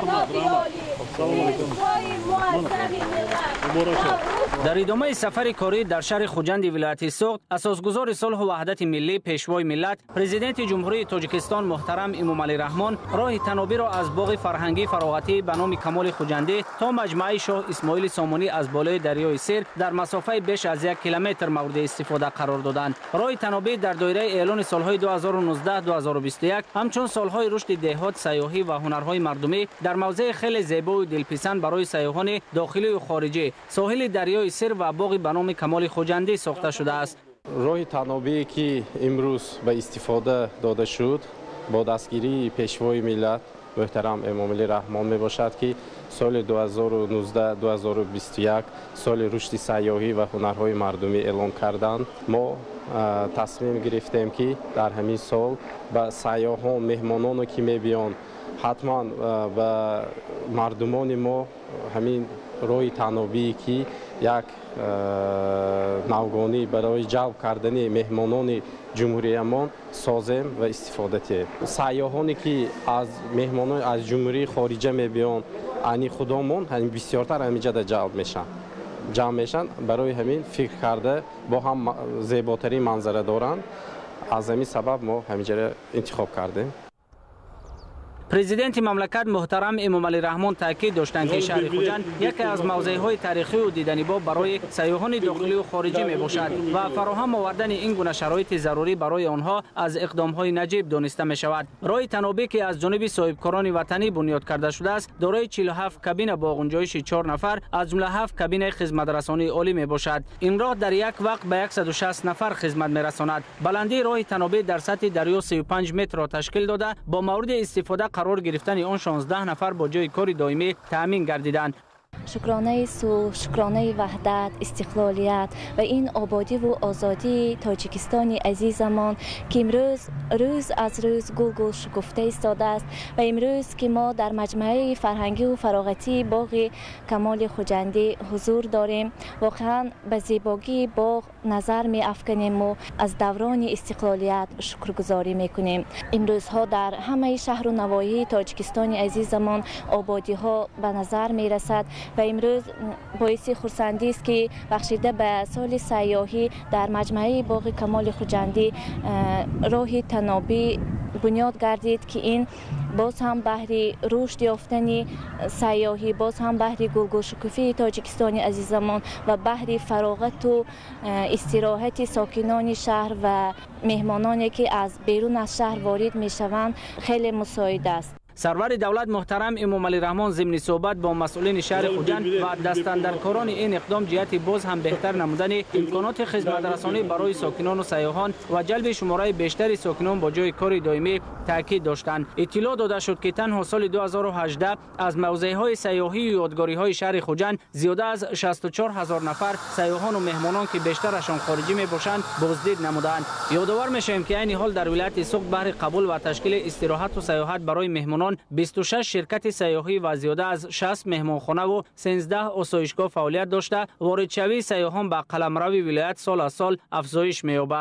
Ҷаноби олӣ, Пешвои муаззами миллат. Дар идомаи сафари корӣ дар шаҳри Хуҷанди вилояти Суғд, асосгузори сулҳу ваҳдати миллӣ, Пешвои миллат, Президенти Ҷумҳурии Тоҷикистон муҳтарам Эмомалӣ Раҳмон роҳи танобиро аз боғи фарҳангии фароғатӣ ба номи Камоли Хуҷандӣ то маҷмӯаи Шоҳ Исмоили Сомонӣ аз болои дарёи Сир дар масофаи беш аз 1 километр мавриди истифода қарор доданд. Роҳи танобӣ дар доираи эълони солҳои 2019-2021 ҳамчун солҳои рушди деҳот, сайёҳӣ ва ҳунарҳои мардумӣ дар мавзеи хеле зебою дилписанд барои сайёҳони дохилию хориҷӣ, соҳили дарёи Сир ва боғи ба номи Камоли Хуҷандӣ сохта шудааст. Роҳи танобие, ки имрӯз ба истифода дода шуд, бо дастгирии Пешвои миллат муҳтарам Эмомалӣ Раҳмон мебошад, ки соли 2019-2021 соли рушди сайёҳӣ ва ҳунарҳои мардумӣ эълон карданд. Мо тасмим гирифтем, ки дар ҳамин сол ба сайёҳон, меҳмононе, ки мебиёнд, ҳатман ба мардумони мо ҳамин роҳи танобие, ки як навгонӣ барои ҷалб кардани меҳмонони ҷумҳуриямон, созем ва истифода диҳем. Сайёҳоне, ки аз меҳмонон аз ҷумҳурии хориҷа мебиёнд, ани худомон бисёртар ҳаминҷада ҷалб мешаванд, ҷамъ мешаванд. Барои ҳамин фикр карда, бо ҳам зеботарин манзара доранд, аз ҳамин сабаб мо ҳаминҷаро интихоб кардем. Президенти мамлакат муҳтарам Эмомалӣ Раҳмон таъкид доштанд, ки шаҳри Хуҷанд яке аз мавзеъҳои таърихию диданибоб барои сайёҳони дохилию хориҷӣ мебошад ва фароҳам овардани ин гуна шароити зарурӣ барои онҳо аз иқдомҳои наҷиб дониста мешавад. Роҳи танобӣ, ки аз ҷониби соҳибкорони ватанӣ бунёд карда шудааст, дорои 47 кабина бо ғунҷоиши чор нафар, аз ҷумла ҳафт кабинаи хизматрасонии олӣ мебошад. Ин роҳ дар як вақт ба 160 нафар хизмат мерасонад. Баландии роҳи танобӣ дар сатҳи дарё 35 метрро ташкил дода, бо мавриди истифода қарор гирифтани он 16 нафар бо ҷои кори доимӣ таъмин гардиданд. Шукронаи сулҳ, шукронаи ваҳдат, истиқлолият ва ин ободиву озодии Тоҷикистони азизамон, ки имрӯз рӯз аз рӯз гулгул шукуфта истодааст. Ва имрӯз, ки мо дар маҷмӯаи фарҳангиву фароғатии боғи Камоли Хуҷандӣ ҳузур дорем, воқеан ба зебогии боғ назар меафканему аз даврони истиқлолият шукргузорӣ мекунем. Имрӯзҳо дар ҳамаи шаҳру навоҳии Тоҷикистони азизамон ободиҳо ба назар мерасад ва имрӯз боиси хурсандист, ки бахшида ба соли сайёҳӣ дар маҷмӯаи боғи Камоли Хуҷандӣ роҳи танобӣ бунёд гардид, ки ин боз ҳам баҳри рушд ёфтани сайёҳӣ, боз ҳам баҳри гулгулшукуфии Тоҷикистони азизамон ва баҳри фароғату истироҳати сокинони шаҳр ва меҳмононе, ки аз берун аз шаҳр ворид мешаванд, хеле мусоид аст. Сарвари давлат муҳтарам Эмомалӣ Раҳмон зимни суҳбат бо масъулини шаҳри Хуҷанд ва дастандаркорони ин иқдом ҷиҳати боз ҳам беҳтар намудани имконоти хизматрасонӣ барои сокинону сайёҳон ва ҷалби шумораи бештари сокинон бо ҷои кори доимӣ таъкид доштанд. Иттилоъ дода шуд, ки танҳо соли 2018 аз мавзеъҳои сайёҳию ёдгориҳои шаҳри Хуҷанд зиёда аз 64 ҳазор нафар сайёҳону меҳмонон, ки бештарашон хориҷӣ мебошанд, боздид намуданд. Ёдовар мешавем, ки айни ҳол дар вилояти Суғд баҳри қабул ва ташкили истироҳату сайёҳат барои меҳмонон 26 ширкати сайёҳӣ ва зиёда аз 60 меҳмонхонаву 13 осоишгоҳ фаъолият дошта, воридшавии сайёҳон ба қаламрави вилоят сол аз сол афзоиш меёбад.